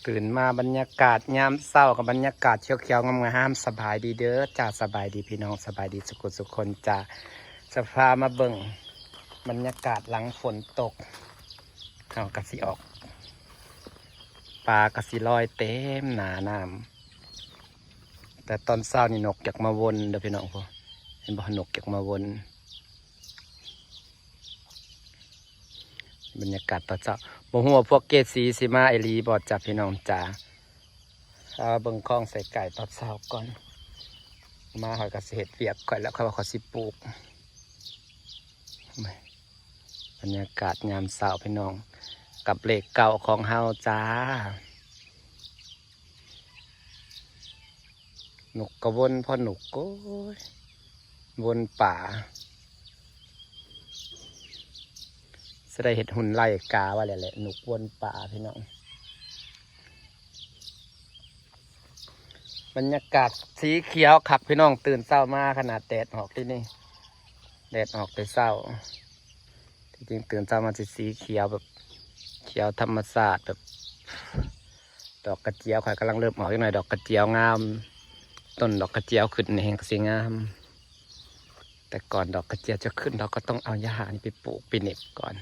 ຕື່ນມາບັນຍາກາດຍາມເຊົ້າກັບບັນຍາກາດຂຽວໆງາມໆ. ສະບາຍດີເດີຈ້າ ສະບາຍດີພີ່ນ້ອງ ສະບາຍດີສຸຂູສຸຄົນຈ້າ. ຈະພາມາເບິ່ງບັນຍາກາດຫຼັງຝົນຕົກ. ເຮົາກະຊິອອກ ປາກະຊິລອຍເຕັມໜ້ານ້ຳ. ແຕ່ຕອນເຊົ້ານີ້ນົກຢາກມາວົນເດີພີ່ນ້ອງ. ເຫັນບໍ່? ນົກຢາກມາວົນ. ບັນຍາກາດຕອນເຊົ້າ ບໍ່ຮູ້ວ່າພວກເກສີຊິມາອີ່ຫຼີບໍ່ຈ້າ ພີ່ນ້ອງຈ້າ. ເອົາເບິ່ງຂອງໃສ່ໄກ່ຕອນເຊົ້າກ່ອນ. ມາຂ້ອຍກໍຊິເຮັດວຽກຂ້ອຍແລ້ວ ຂ້ອຍວ່າຂ້ອຍຊິປູກ. ບັນຍາກາດຍາມເຊົ້າພີ່ນ້ອງ ກັບເລກເກົ້າຂອງເຮົາຈ້າ. ນົກກະວົນພໍນົກ ໂອ້ຍ ວົນປ່າ. ຊິໄດ້ເຮັດຫຸ່ນໄລ່ກາວ່າແຫຼະ ນົກວົນປ່າພີ່ນ້ອງ. ບັນຍາກາດສີຂຽວຄັກພີ່ນ້ອງ. ຕື່ນເຊົ້າມາຂະໜາດແດດອອກເດນີ້ ແດດອອກແຕ່ເຊົ້າ. ທີ່ຈິງຕື່ນເຊົ້າມາຊິສີຂຽວແບບຂຽວທຳມະຊາດ ແບບ ດອກກະຈຽວຂ້ອຍກຳລັງເລີ່ມອອກຈັກໜ້ອຍ. ດອກກະຈຽວງາມ ຕົ້ນດອກກະຈຽວຂຶ້ນນີ້ແຮງກະຊິງາມ. ແຕ່ກ່ອນດອກກະຈຽວຈະຂຶ້ນ ເຮົາກໍຕ້ອງເອົາຫຍ້ານີ້ໄປປູກໄປເໜັບກ່ອນ.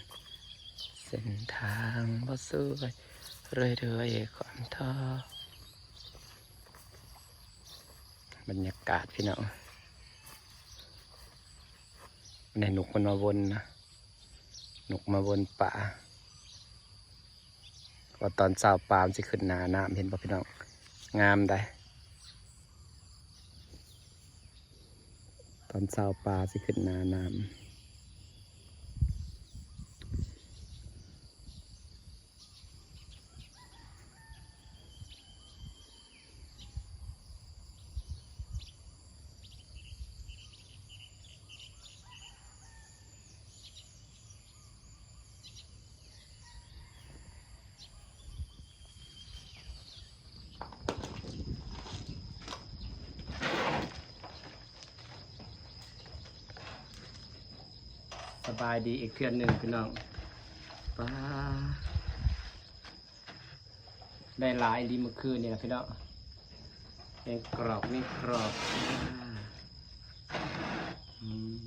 ເສັ້ນທາງບໍ່ສວຍ ເລື້ອຍໆຄວາມທໍ້. ບັນຍາກາດພີ່ນ້ອງ ແມ່ນົກມັນມາວົນນະ. ນົກມາວົນປ່າ ວ່າຕອນເຊົ້າປາມັນຊິຂຶ້ນໜ້ານ້ຳ ເຫັນບໍ່ພີ່ນ້ອງ? ງາມໃດ໋. ຕອນເຊົ້າປາຊິຂຶ້ນໜ້ານ້ຳ. ສະບາຍດີອີກເທື່ອໜຶ່ງພີ່ນ້ອງ. ປາ ໄດ້ຫຼາຍອີ່ຫຼີມື້ຄືນນີ້ລະພີ່ນ້ອງ. ແມງກອກ ແມງກອກ ອືມ.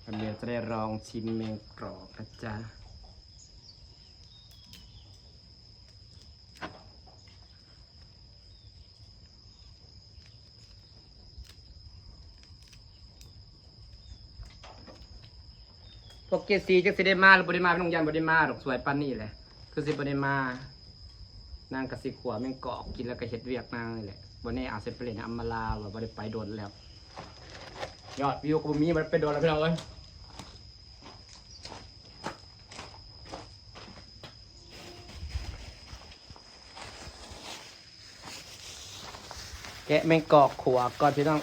ວັນນີ້ຈະໄດ້ລອງຊິມແມງກອກນະຈ໊ະ. ພວກເກສີຈັກຊິໄດ້ມາຫຼືບໍ່ໄດ້ມາ ພີ່ນ້ອງ ຢ້ານບໍ່ໄດ້ມາດອກ ສວຍປານນີ້ແຫຼະ ຄືຊິບໍ່ໄດ້ມາ. ນາງກະຊິຂົ້ວແມງກອກກິນ ແລ້ວກະເຮັດວຽກນາງນີ້ແຫຼະ. ບໍ່ແນ່ອາດຊິໄປຫຼິ້ນອຳມາລາ ວ່າບໍ່ໄດ້ໄປດົນແລ້ວ ຍອດວິວກໍບໍ່ມີ ບໍ່ໄດ້ໄປດົນແລ້ວ ພີ່ນ້ອງເອີຍ. ແກະແມງກອກຂົ້ວກ່ອນພີ່ນ້ອງ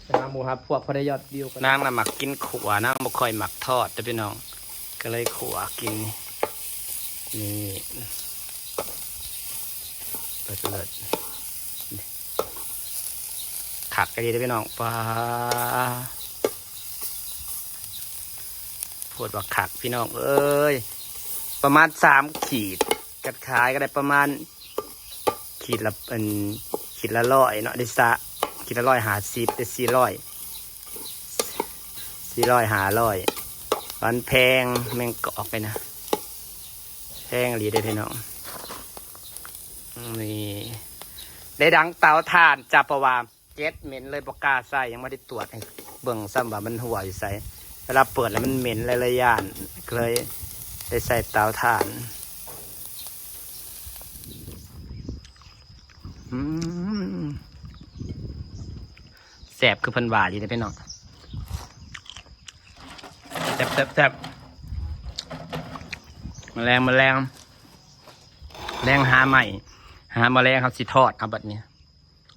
ໄປຫາໝູ່ຫາພວກພໍໄດ້ຍອດວິວກ່ອນ. ນາງນະມັກກິນຂົ້ວ ນາງບໍ່ຄ່ອຍມັກທອດເດີພີ່ນ້ອງ ກໍເລີຍຂົ້ວກິນ. ນີ້ ເລີດໆ ຄັກອີ່ຫຼີເດີພີ່ນ້ອງ. ປາ ໂພດວ່າຄັກພີ່ນ້ອງເອີຍ ປະມານສາມຂີດ ກັດຂາຍກໍໄດ້ປະມານຂີດລະ ອັນ ຂີດລະຮ້ອຍເນາະ ໄດ້ສະ ຂີດລະຮ້ອຍຫ້າສິບ ໄດ້ສີ່ຮ້ອຍ ສີ່ຮ້ອຍ ຫ້າຮ້ອຍ. ມັນແພງ ແມງກອກນີ້ນະ ແພງອີ່ຫຼີເດ້ພີ່ນ້ອງ. ນີ້ ໄດ້ດັງເຕົາຖ່ານຈ້າ ເພາະວ່າ ແກັດເໝັນເລີຍບໍ່ກ້າໃຊ້ ຍັງບໍ່ໄດ້ຕວດໃຫ້ເບິ່ງຊ້ຳວ່າມັນຮົ່ວຢູ່ໃສ. ເວລາເປີດແລ້ວມັນເໝັນ ເລີຍ ເລີຍຢ້ານ ເລີຍໄດ້ໃຊ້ເຕົາຖ່ານ. ອືມ ແຊບຄືເພິ່ນວ່າຢູ່ເດ້ພີ່ນ້ອງ. ແຊບໆໆ ມາແລງ ມາແລງ ແລງຫາໄມ້ ຫາມາແລງ ເຮົາຊິທອດເອົາບັດນີ້.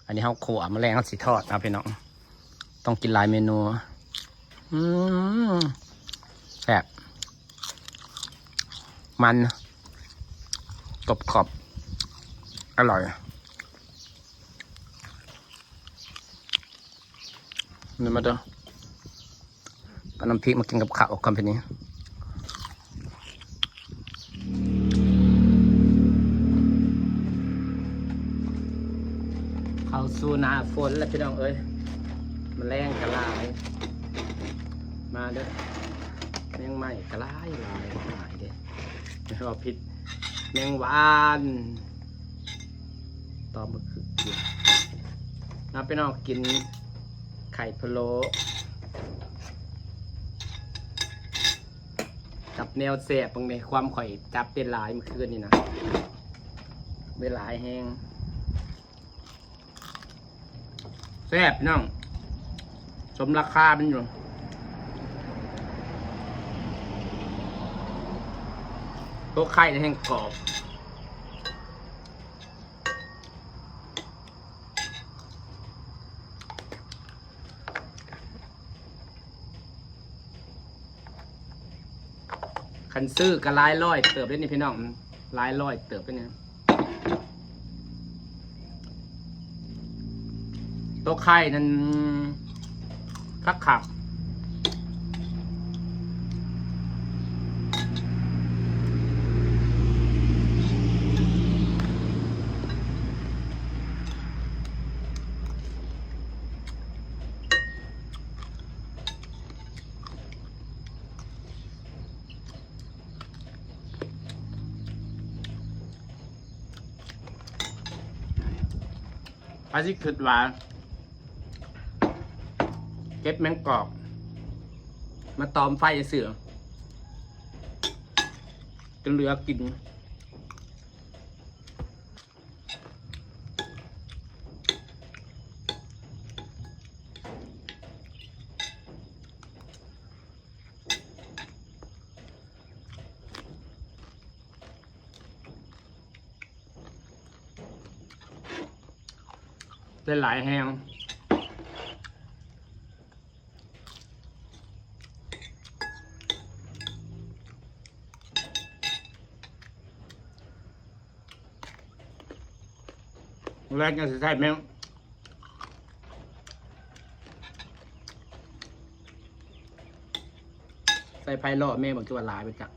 ອັນນີ້ເຮົາຂົ້ວ ມາແລງເຮົາຊິທອດເອົາພີ່ນ້ອງ ຕ້ອງກິນຫຼາຍເມນູ. ອືມ ແຊບ ມັນ ກອບໆ ອະລ່ອຍ. ນີ້ມາເດີ ປານ້ຳພິກມາກິນກັບເຂົ້າກ່ອນ ບາດນີ້ ເຂົ້າສູ່ໜ້າຝົນແລ້ວພີ່ນ້ອງເອີຍ ແມະແລງກໍຫຼາຍ ມາເດີ ແມງໄມ້ກໍຫຼາຍໆ ຫຼາຍເດ້ ເວົ້າຜິດ ແມງວານ ຕອມບັກຂືອ ມາພີ່ນ້ອງກິນໄຂ່ພະໂລ້ ກັບແນວແຊບເບິ່ງເດ້ ຄວາມຂ້ອຍຈັບໄດ້ຫຼາຍມື້ຄືນນີ້ນະ ໄດ້ຫຼາຍແຮງ ແຊບພີ່ນ້ອງ ສົມລາຄາມັນຢູ່ ໂຕໄຂ່ແຮງກອບ. ຄັນຊື້ກໍຫຼາຍຮ້ອຍເຕີບເດ້ນີ້ພີ່ນ້ອງ ຫຼາຍຮ້ອຍເຕີບເດ້ນີ້ ໂຕໄຂ່ນັ້ນຄັກໆ. ໃຜຊິຄິດວ່າເກັບແມງກອກມາຕອມໄຟຊື່ໆ ຈົນເຫຼືອກິນ. ໄດ້ຫຼາຍແຮງ ແລກຍັງຊິໃສ່ແມງ ໃສ່ໄຟລໍແມ່ ບັກຕົວະຫຼາຍໄປຈັກ.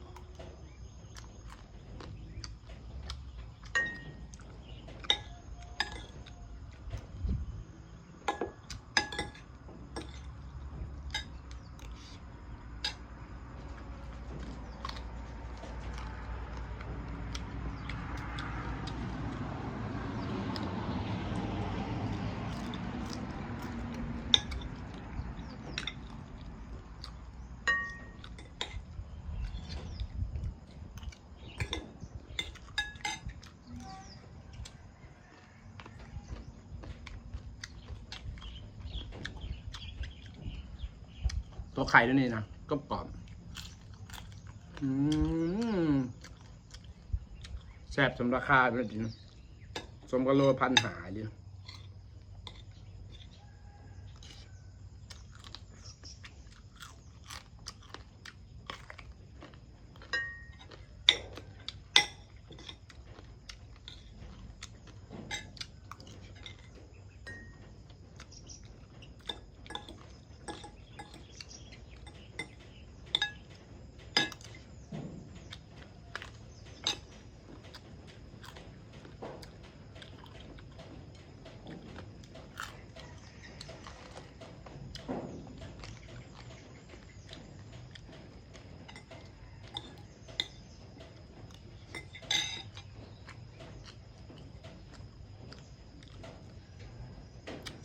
ຕົວໄຂ່ຕົວນີ້ນະ ກອບໆ ອືມ ແຊບສົມລາຄາເລີຍ ສົມກັບໂລພັນຫ້າຢູ່.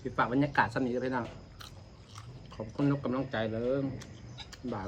สิฝากบรรยากาศส่ำนี้เด้อพี่น้อง ขอบคุณทุกกำลังใจเด้อ บ๊ายบาย.